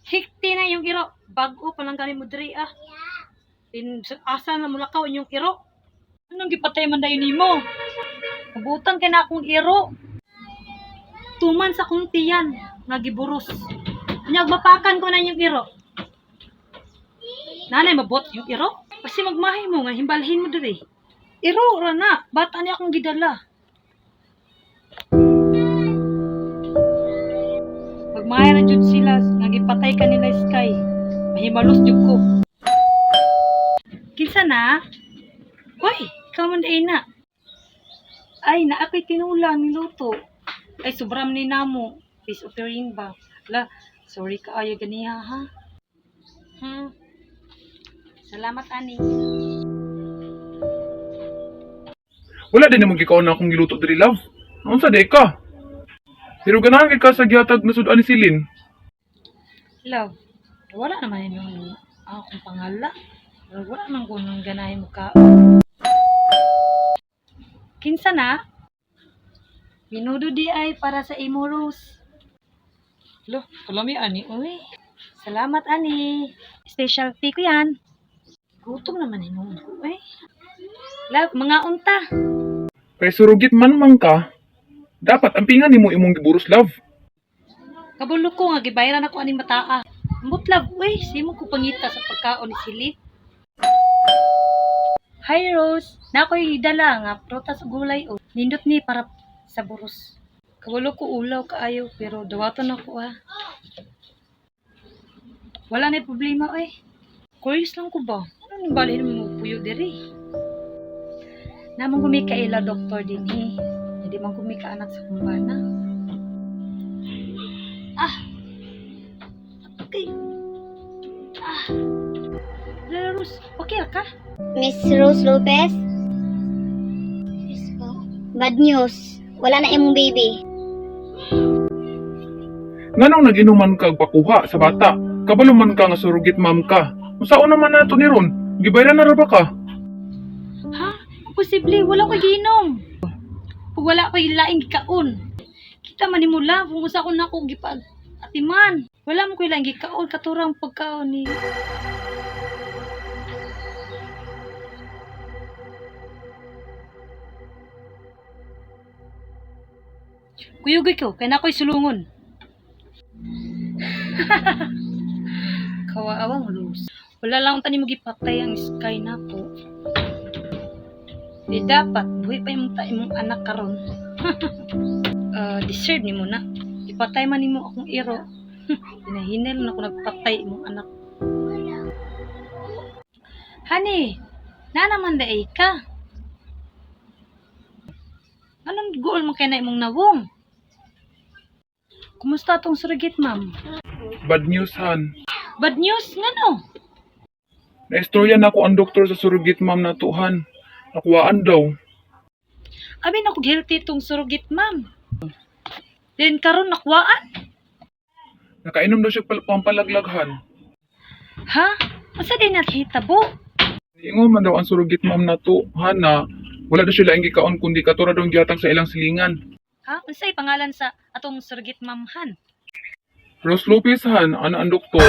Hikti na yung iro. Bag-o pa lang gani mo diri ah. In, asa na mulakaw inyong iro? Anong gipatay man dayon nimo? Mabutan kay na akong iro. Tuman sa akong tiyan nga giburos. Unya mapakan ko na inyong iro. Nanay mabot yung iro? Kasi magmahay mo nga himbalhin mo diri. Iro ra na, bata niya akong gidala. Magmahay na jud sila nga gipatay ka nila Sky. Mahimalos jud ko. Kinsa na? Uy, ikaw man day na. Ay, naa ko'y tinula niluto. Ay, sobram ni namo. Peace offering ba? La, sorry kaayo ganiha ha. Salamat ani. Wala din namo gikaon na akong giluto diri, love. Unsa di ka? Pero ganahan kay ka sa gihatag na sud-an ni Celine. Love, wala naman yung akong pangala. Wala man ko nang ganahin mo ka. Kinsa na? Minudo di ay para sa imo, Rose. Lo, kalami ani, uy. Salamat, ani. Specialty ko yan. Gutom naman hinuon ko, eh. Love, mga unta. Kay surugit man man ka, dapat ampingan nimo imong giburos, love. Kabulo ko nga gibayaran ako aning bataa. Ambot love, uy, simo ko pangita sa pagkaon ni Silip. Hi Rose, na ako'y dala nga prutas ug gulay o nindot ni para sa buros. Kabulo ko ulaw kaayo pero dawaton ako ah. Wala na problema oy. Curious lang ko ba? Ano ning balhin mo puyo diri? Namang gumikaila doktor dinhi. Hindi man gumikaanak sa kumbana. Ah. Okay. Ah. Lala Rose, okay ra ka? Miss Rose Lopez? Bad news. Wala na imong baby. Nganong nag-inuman ka og pakuha sa bata? Kabalo man ka nga surugit ma'am ka. Unsaon naman nato ni ron? Gibayran na ra ba ka? Ha? Imposible, wala ko giinom. Ug wala ko laing gikaon. Kita man nimo lang kung usa ko nako gipag atiman. Wala mo ko laing gikaon katurang pagkaon ni. Kuyugoy ko, kay nako'y sulungon. Kawaawang Rose. Wala lang tani mo gipatay ang sky nako. Di dapat buhi pa imong ta imong anak karon. Deserve nimo na. Ipatay man nimo akong iro. Hinahinay lang ako nagpatay imong anak. Honey, na naman daay ka. Anong goal man kay na imong nawong? Kumusta tong surrogate, ma'am? Bad news han. Bad news nga no. Naistorya na ako ang doktor sa surugit ma'am nato han. Nakuhaan daw. Abi na ko guilty tong surrogate, ma'am. Then karon nakuhaan? Nakainom daw siya pampalaglaghan. Ha? Unsa din naghitabo? Ingon man daw ang surugit ma'am nato han na wala daw sila laing gikaon kundi katura daw ang gihatag sa ilang silingan. Ha? Unsay pangalan sa atong surrogate ma'am han? Rose Lopez han, ana ang doktor.